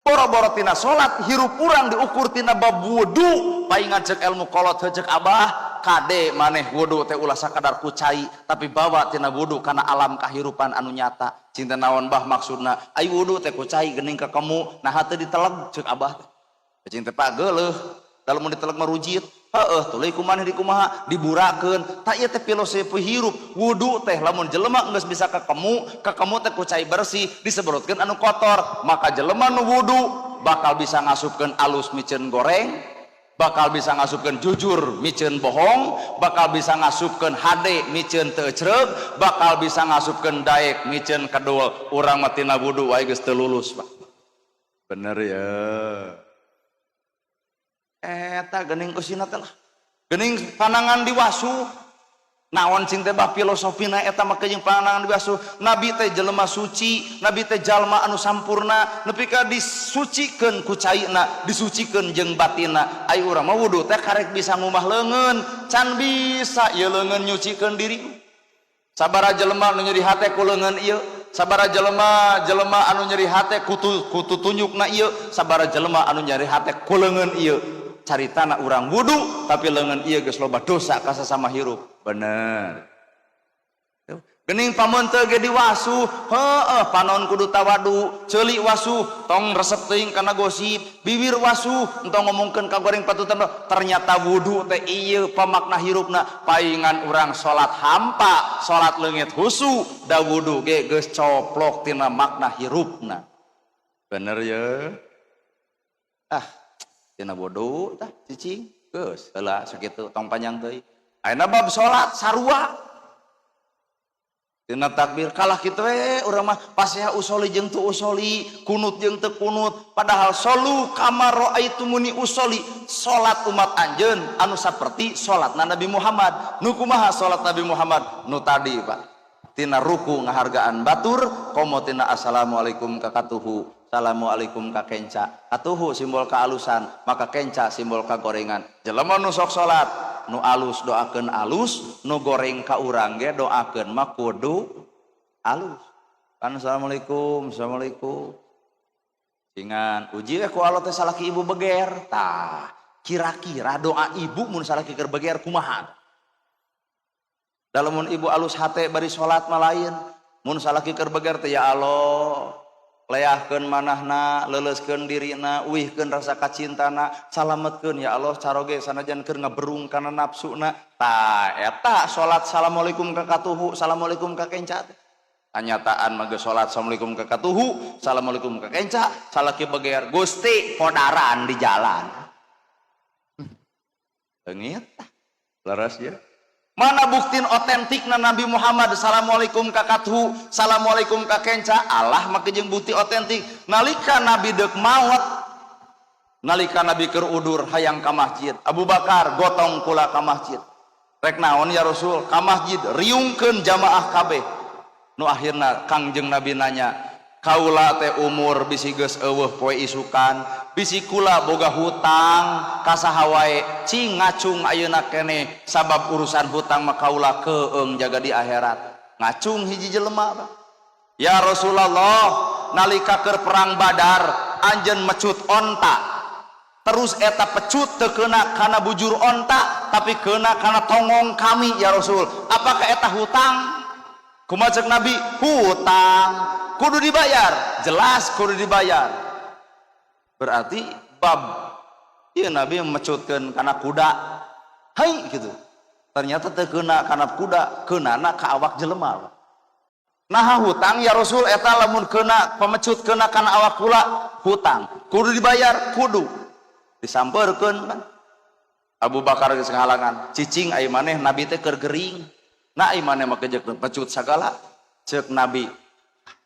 Boro-boro tina salat, hirup urang diukur tina bab wudu. Paingan cek ilmu kolot, cek abah, kade maneh wudu teh ulah sakadar ku cai, tapi bawa tina wudu kana alam kahirupan anu nyata. Cinta naon, bah, maksudna? Ai wudu teh ku cai geuning kekemu, nah teu diteleg, cek abah teh. Cinta pak geuleuh, dalam mun diteleg marujit. Heeh, tuluy ku maneh dikumaha? Diburakeun. Tah, ieu teh filosofi hirup. Wudu teh lamun jelema geus bisa kekemu, kekemu teh ku cai bersih disebrotkeun anu kotor, maka jelema nu wudu bakal bisa ngasupkeun alus miceun goreng, bakal bisa ngasupkeun jujur miceun bohong, bakal bisa ngasupkeun hade miceun teu ecreug, bakal bisa ngasupkeun daek miceun kedul. Urang mah tina wudu wae geus teu lulus, Pak. Bener ya? Eta geuning eusina teh lah, geuning panangan diwasuh. Naon cing teh, bah, filosofina eta mah jeung panangan diwasuh? Nabi teh jelema suci, nabi teh jalma anu sampurna, nepi ka disucikeun ku caina, disucikeun jeung batinna. Ai urang mah wudu teh karek bisa ngumah leungeun, can bisa ieu leungeun nyucikeun diri. Sabaraha jelema nu nyeri hate ku leungeun ieu, sabaraha jelema jelema anu nyeri hate ku tutunjukna ieu, sabaraha jelema anu nyeri hate ku leungeun ieu. Caritana urang wudu, tapi leungeun ieu geus loba dosa ka sasama hirup. Bener geuning? Pameuteu ge diwasuh. Heeh, panon kudu tawadu, ceuli wasuh tong resep teuing kana gosip, bibir wasuh entong ngomongkeun ka goreng patutan. Ternyata wudu teh ieu pamakna hirupna. Paingan urang salat hampa, salat leungit husu, da wudu ge geus coplok tina makna hirupna. Bener ya? Ah, tina bodoh tah, cicing geus heula sakitu, tong panjang teuing. Ayeuna bab salat sarua. Tina takbir kalah kitu we urang mah, pasea usoli jeung teu usoli, kunut jeung teu kunut. Padahal solu kama raaitumuni usoli, salat umat anjeun anu saperti salatna Nabi Muhammad. Nu kumaha salat Nabi Muhammad? Nu tadi, Pak, tina ruku ngahargaan batur, komo tina assalamualaikum ka katuhu, assalamualaikum ka kenca. Katuhu simbol kealusan, maka kenca simbol kagorengan. Jelema nu sok salat nu alus doakeun alus, nu goreng ka urang ge doakeun mah kudu alus kan. Assalamualaikum, assalamualaikum. Cingan uji we ku Allah teh salaki ibu beger. Tah, kira-kira doa ibu mun salaki keur beger kumaha? Dalam mun ibu alus hate bari salat mah lain. Mun salaki keur beger teh, ya Allah, leahkeun manahna, leuleuskeun dirina, uihkeun rasa kacintana, salametkeun ya Allah caroge sanajan keur ngaberung kana nafsuna. Tah, eta salat assalamualaikum ka katuhu, assalamualaikum ka kenca teh. Kanyataan mah geus salat assalamualaikum ka katuhu, assalamualaikum ka kenca, salaki beger, Gusti podaran di jalan. Leungit tah. Leres ya? Mana bukti otentik na Nabi Muhammad assalamualaikum ka katuhu, assalamualaikum ka kenca? Allah make jeung bukti otentik. Nalika Nabi deuk maot, nalika Nabi keur udur hayang ka masjid, Abu Bakar gotong kula ka masjid. Rek naon ya Rasul? Ka masjid, riungkeun jamaah kabeh. Nu akhirna Kangjeng Nabi nanya, kaula teh umur bisi geus eueuh poe isukan, bisi kula boga hutang ka saha wae, cing ngacung ayeuna keneh, sabab urusan hutang mah kaula keeng jaga di akhirat. Ngacung hiji jelema, Pak. Ya Rasulullah, nalika keur perang Badar anjeun mecut onta, terus eta pecut teu keuna kana bujur onta, tapi keuna kana tongong kami, ya Rasul, apakah eta hutang? Kumaha cek Nabi? Hutang, kudu dibayar. Jelas kudu dibayar. Berarti bab iya Nabi mecutkeun kana kuda, hai gitu, ternyata teu keuna kana kuda, keunana ka awak jelema. Nah, hutang ya Rasul eta lamun keuna pemecut keuna kana awak kula, hutang, kudu dibayar. Kudu. Disampeurkeun kan. Abu Bakar geus ngahalangan, cicing, ai maneh, Nabi teh keur gering. Nah, ai maneh mah kejek pecut sagala. Ceuk Nabi,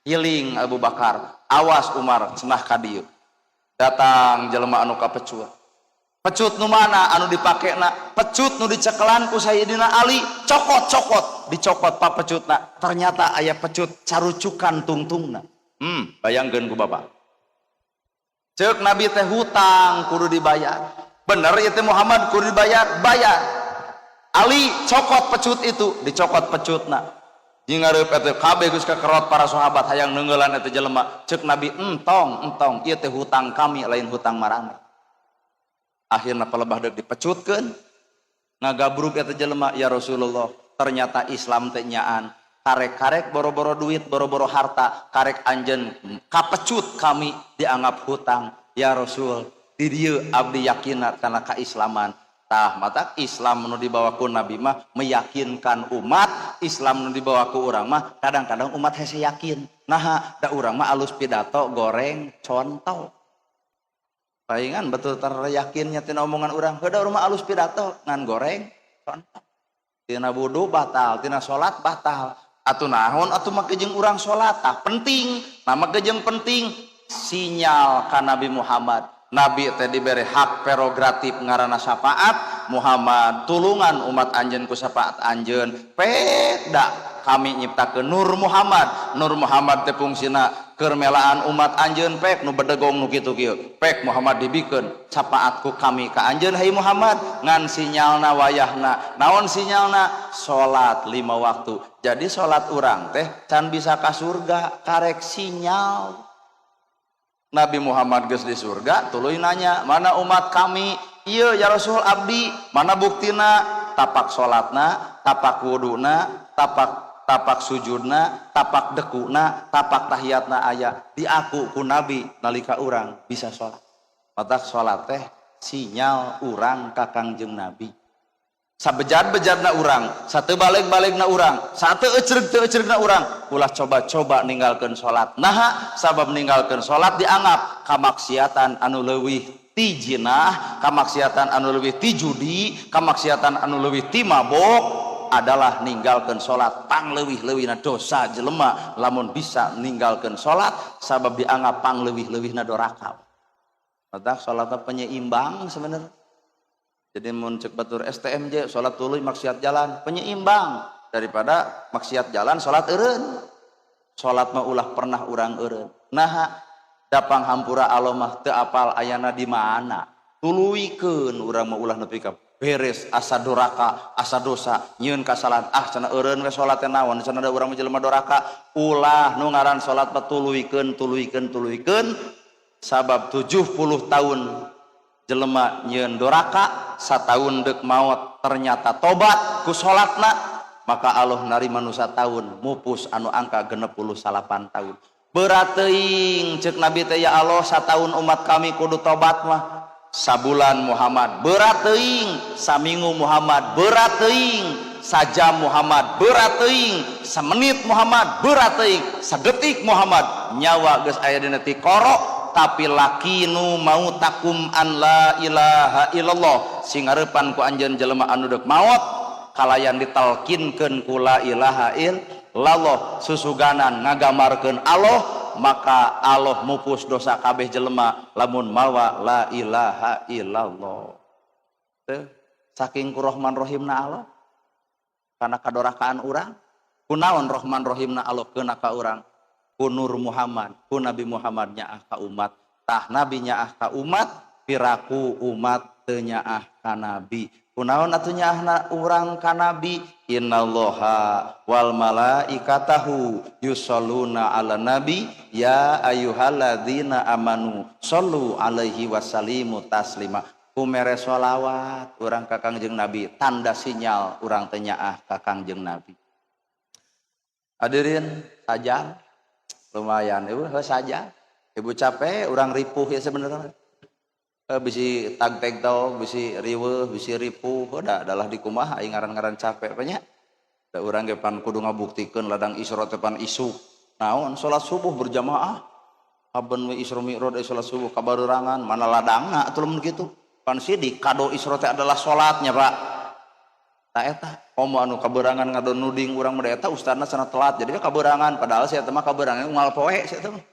hiling Abu Bakar, awas Umar cenah ka dieu. Datang jelema anu kapecut. Pecut nu mana anu dipakena? Pecut nu dicekelan ku Sayyidina Ali, cokot-cokot, dicokot pa pecutna. Ternyata aya pecut carucukan tungtungna. Bayangkeun ku Bapak. Ceuk Nabi teh hutang kudu dibayar. Bener ieu teh Muhammad, kudu dibayar, bayar. Ali cokot pecut itu, dicokot pecutna. Di ngareup eta kabeh geus kakerot para sahabat hayang neungeulan eta jelema. Cek Nabi, "Entong, entong, ieu teh hutang kami, lain hutang maraneh." Akhirna palebah deuk dipecutkeun, ngagabrug eta jelema, "Ya Rasulullah, ternyata Islam teh nyaan. Karek-karek boro-boro duit, boro-boro harta, karek anjeun kapecut kami dianggap hutang. Ya Rasul, di dieu abdi yakinna kana kaislaman." Tah, matak Islam nu dibawa ku Nabi mah meyakinkan umat. Islam nu dibawa ku urang mah kadang-kadang umat hese yakin. Nah, da urang mah alus pidato, goreng contoh. Palingan betul tar yakinnya tina omongan urang. Da urang mah alus pidato ngan goreng contoh. Tina wudu batal, tina salat batal. Atuh naon atuh make jeung urang salat? Tah, penting. Nah, make jeung penting sinyal ka Nabi Muhammad. Nabi teh diberi hak prerogatif ngaranna syafaat. Muhammad, tulungan umat anjeun ku syafaat anjeun. Pek da kami nyiptakeun Nur Muhammad. Nur Muhammad teh fungsina keur melaan umat anjeun, pek nu bedegong nu kitu kieu. Pek Muhammad dibikeun syafaat ku kami ka anjeun, hai Muhammad. Ngan sinyalna wayahna naon? Sinyalna salat 5 waktu. Jadi salat urang teh can bisa ka surga, karek sinyal. Nabi Muhammad geus di surga, tuluy nanya, "Mana umat kami?" "Iya ya Rasul, abdi." "Mana buktina?" Tapak salatna, tapak wuduna, tapak tapak sujudna, tapak dekuna, tapak tahiyatna aya. Diaku ku Nabi nalika urang bisa salat. Matak salat teh sinyal urang ka Kangjeng Nabi. Sabejat-bejatna urang, satu balik-balikna urang, satu ecreg teu ecregna urang, ulah coba-coba ninggalkeun salat. Naha? Sabab ninggalkeun salat dianggap kamaksiatan anu leuwih ti jinah, kamaksiatan anu leuwih ti judi, kamaksiatan anu leuwih ti mabok adalah ninggalkeun salat. Pangleuwih-leuwihna dosa jelema lamun bisa ninggalkeun salat, sabab dianggap pangleuwih-leuwihna doraka. Matak salatna penyeimbang sebenarnya. Jadi mun cek batur STMJ, salat tuluy maksiat jalan, penyeimbang daripada maksiat jalan salat eureun. Salat mah ulah pernah urang eureun. Naha? Da panghampura Allah mah teu apal ayana di mana. Tuluykeun urang mah, ulah nepi ka beres asa doraka, asa dosa, nyieun kasalahan, "Ah," cenah, "eureun we salat teh, naon cenah, da urang mah jelema doraka." Ulah, nu ngaran salat mah tuluykeun, tuluykeun, tuluykeun, sabab 70 tahun jelema nyieun doraka, sataun deuk maot ternyata tobat ku salatna, maka Allah narima nu sataun, mupus anu angka 69 tahun. Berat teuing cek Nabi teh, "Ya Allah, sataun umat kami kudu tobat mah." Sabulan Muhammad berat teuing, saminggu Muhammad berat teuing, sajam Muhammad berat teuing, samenit Muhammad berat teuing, sadetik Muhammad. Nyawa geus aya dina tikoro, tapi laqinu mautakum an la ilaha illallah. Sing ngarepan ku anjeun jelema anu deuk maot kalayan ditalkinkeun ku la ilaha illallah, susuganan ngagamarkeun Allah, maka Allah mupus dosa kabeh jelema lamun mawa la ilaha illallah. Teu saking ku Rahman Rahimna Allah karena kadorakaan urang. Kunaon Rahman Rahimna Allah keuna ka urang? Ku Nur Muhammad, ku Nabi Muhammad nyaah ka umat. Tah, Nabi nyaah ka umat, piraku umat teu nyaah ka Nabi? Kunaon atuh nyaahna urang ka Nabi? Innallaha wal malaikatahu yusholluna ala nabi ya ayyuhalladzina amanu shollu alaihi wasallimu taslima. Ku mere sholawat urang ka Kangjeng Nabi, tanda sinyal urang teh nyaah ka Kangjeng Nabi. Hadirin, saja lumayan ibu saja, ibu capek, urang ripuh ya sebenarnya. Bisi tag tag tau, bisi riweuh, bisi ripuh, udah adalah di kumaha aing ngaran-ngaran capek banyak. Da urang ge pan kudu ngabuktikeun ladang Isra teh pan isuk. Naon, salat subuh berjamaah. Haben we Isra Mi'raj salat subuh kabarurangan, mana ladangna atuh lamun kitu. Pan sidik kado Isra teh adalah salatnya, Pak. Ta eta komo anu kaberangan ngadon nuding urang mah, eta ustadna cenah telat jadi kaberangan, padahal sia teh mah kaberangan unggal poe sia teh mah.